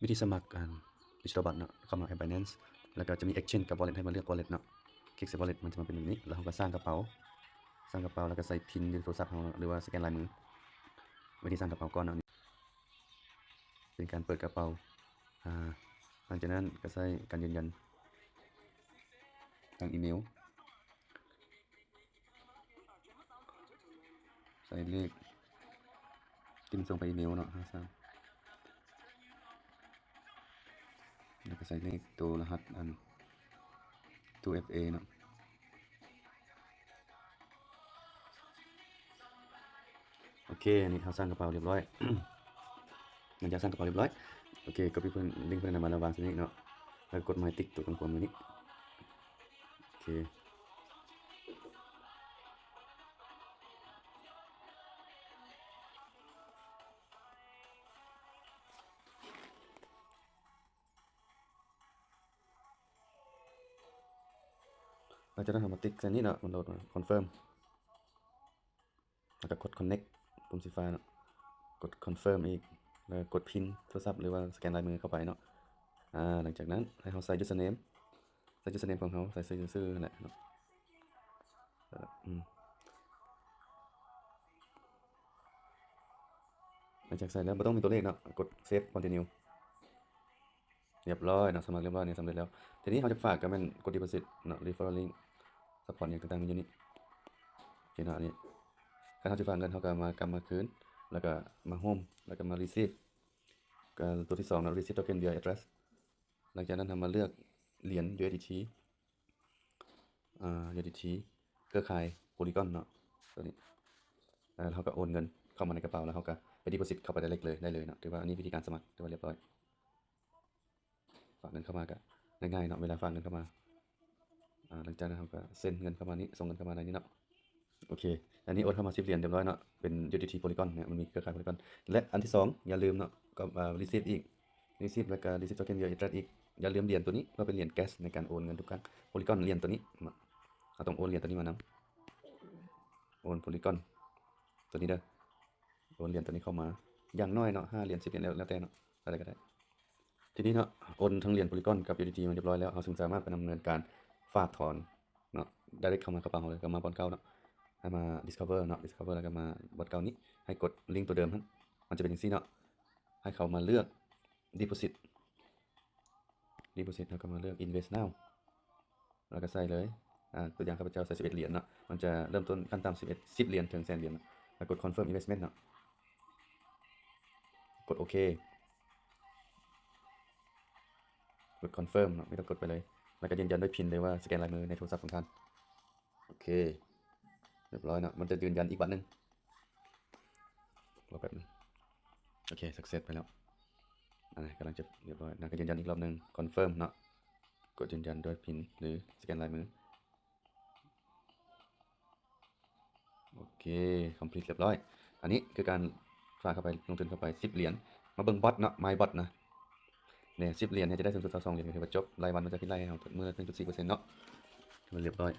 ວິທີສະໝັກ ອາ ດິຈິຕອລບັດເນາະ ເຂົ້າມາແອັບ Binance ແລ້ວກໍຈະມີ Exchange ກັບ Wallet ໃຫ້ມາເລືອກ Wallet ເນາະ. ຄລິກໃສ່ Wallet ມັນຈະມາເປັນແບບນີ້ ແລ້ວເຮົາກໍສ້າງກະເປົາ ສ້າງກະເປົາ ແລ້ວກໍໃສ່ PIN ຢູ່ໃນໂທລະສັບເຮົາເນາະ ຫຼືວ່າສະແກນລາຍມື. ວິທີສ້າງກະເປົາກ່ອນເນາະ ເປັນການເປີດກະເປົາ ອາ ຫຼັງຈາກນັ້ນກໍໃສ່ການຢືນຢັນທາງອີເມວ. ໃສ່ເລກ ຕິ່ມສົ່ງໄປອີເມວເນາະ ຫ້າສາມ ແລ້ວກໍໃສ່ເລກໂຕລະຫັດອັນ two F A ເນາະ. ໂອເຄ ອັນນີ້ເຮົາສ້າງກະເປົາຮຽບຮ້ອຍ. ຫຼັງຈາກສ້າງກະເປົາຮຽບຮ້ອຍ ໂອເຄ ກັອບປີ້ເພິ່ນ ລິ້ງເພິ່ນນຳມາລະວາງໃສ່ນີ້ເນາະ ແລ້ວກໍກົດໝາຍຕິກຕົວຂວາມືນີ້. ໂອເຄ ຫຼັງຈາກນັ້ນເຮົາມາຕິກໃສ່ນີ້ເນາະ ມັນໂຫຼດມາ Confirm ແລ້ວກໍກົດ Connect ປຸ່ມສີຟ້າເນາະ ກົດ Confirm ອີກ ແລ້ວກໍກົດ PIN ໂທລະສັບ ຫຼືວ່າສະແກນລາຍມືເຂົ້າໄປເນາະ. ອາ ຫຼັງຈາກນັ້ນໃຫ້ເຮົາໃສ່ Username ໃສ່ Username ຂອງເຮົາ ໃສ່ຊື່ ຊື່ນັ້ນແຫຼະເນາະ. ອືມ ຫຼັງຈາກໃສ່ແລ້ວບໍ່ຕ້ອງມີຕົວເລກເນາະ ກົດ Save Continue. ຮຽບຮ້ອຍເນາະ ສະໝັກຮຽບຮ້ອຍນີ້ ສຳເລັດແລ້ວ. ທີນີ້ເຮົາຈະຝາກກໍແມ່ນກົດ Deposit ເນາະ Referral Link Support ຫຍັງຕ່າງໆຢູ່ນີ້. ໂອເຄເນາະ ອັນນີ້ຄັນເຮົາຊິຝາກເງິນ ເຮົາກໍມາ ກັບມາຄືນ ແລ້ວກໍມາ Home ແລ້ວກໍມາ Receive ກໍຕົວທີສອງເນາະ Receive Token via Address. ຫຼັງຈາກນັ້ນເຮົາມາເລືອກຫຼຽນ USDT ອາ USDT ເຄືອຂ່າຍ Polygon ເນາະ ຕົວນີ້ ແລ້ວເຮົາກໍໂອນເງິນເຂົ້າມາໃນກະເປົາ ແລ້ວເຮົາກໍໄປ Deposit ເຂົ້າໄປ Direct ເລີຍ ໄດ້ເລີຍເນາະ. ຖືວ່າອັນນີ້ວິທີການສະໝັກ ຖືວ່າຮຽບຮ້ອຍ. ຝາກເງິນເຂົ້າມາກໍງ່າຍໆເນາະ ເວລາຝາກເງິນເຂົ້າມາ ອາ ຫຼັງຈາກນັ້ນເຮົາກໍເຊັນເງິນເຂົ້າມານີ້ ສົ່ງເງິນເຂົ້າມາໃນນີ້ເນາະ. ໂອເຄ ອັນນີ້ໂອນເຂົ້າມາສິບຫຼຽນຮຽບຮ້ອຍເນາະ ເປັນ USDT Polygon ເນຍ ມັນມີເຄືອຂ່າຍ Polygon. ແລະ ອັນທີສອງ ຢ່າລືມເນາະ ກໍ ອາ Receive ອີກ Receive ແລ້ວກໍ Receive Token via Address ອີກ. ຢ່າລືມຫຼຽນຕົວນີ້ ເພື່ອເປັນຫຼຽນ Gas ໃນການໂອນເງິນທຸກຄັ້ງ. Polygon ຫຼຽນຕົວນີ້ເນາະ ເຮົາຕ້ອງໂອນຫຼຽນຕົວນີ້ມານຳ ໂອນ Polygon ຕົວນີ້ເດີ ໂອນຫຼຽນຕົວນີ້ເຂົ້າມາ ຢ່າງໜ້ອຍເນາະ ຫ້າຫຼຽນ ສິບຫຼຽນ ແລ້ວ ແລ້ວແຕ່ເນາະ ເທົ່າໃດກໍໄດ້. ທີນີ້ເນາະ ໂອນທັງຫຼຽນ Polygon ກັບ USDT ມາຮຽບຮ້ອຍແລ້ວ ເຮົາຈຶ່ງສາມາດໄປດຳເນີນການຝາກຖອນເນາະ Direct ເຂົ້າມາກະເປົາເຮົາເລີຍ ກໍມາບ່ອນເກົ່າເນາະ ໃຫ້ມາ Discover ເນາະ Discover ແລ້ວກໍມາບ່ອນເກົ່ານີ້ ໃຫ້ກົດ link ຕົວເດີມຫັ້ນ ມັນຈະເປັນຈັ່ງຊີ້ເນາະ ໃຫ້ເຂົາມາເລືອກ Deposit Deposit ແລ້ວກໍມາເລືອກ Invest Now ແລ້ວກໍໃສ່ເລີຍ ອາ ຕົວຢ່າງຂ້າພະເຈົ້າໃສ່ສິບເອັດຫຼຽນເນາະ ມັນຈະເລີ່ມຕົ້ນຂັ້ນຕ່ຳສິບເອັດ ສິບຫຼຽນເຖິງແສນຫຼຽນເນາະ ແລ້ວກົດ Confirm Investment ເນາະ ກົດໂອເຄ ກົດ Confirm ເນາະ ມີແຕ່ກົດໄປເລີຍ ແລ້ວກໍຢືນຢັນດ້ວຍ PIN ຫຼືວ່າສະແກນລາຍມືໃນໂທລະສັບຂອງທ່ານ. ໂອເຄ ຮຽບຮ້ອຍເນາະ ມັນຈະຢືນຢັນອີກບາດໜຶ່ງ ລໍແປັບໜຶ່ງ. ໂອເຄ Success ໄປແລ້ວ ອັນນີ້ກຳລັງຈະຮຽບຮ້ອຍ ນາງກໍຢືນຢັນອີກລອບໜຶ່ງ Confirm ເນາະ ກົດຢືນຢັນດ້ວຍ PIN ຫຼືສະແກນລາຍມື. ໂອເຄ Complete ຮຽບຮ້ອຍ. ອັນນີ້ຄືການຝາກເຂົ້າໄປ ລົງທຶນເຂົ້າໄປສິບຫຼຽນ. ມາເບິ່ງ Bot ເນາະ My Bot ນະ ນີ້ ສິບຫຼຽນນີ້ຈະໄດ້ສູນຈຸດສອງສອງຫຼຽນ ກໍຖືວ່າຈົບ. ລາຍວັນມັນຈະຄິດໄລ່ໃຫ້ເຮົາມື້ລະໜຶ່ງຈຸດສີ່ເປີເຊັນເນາະ ຖືວ່າຮຽບຮ້ອຍ.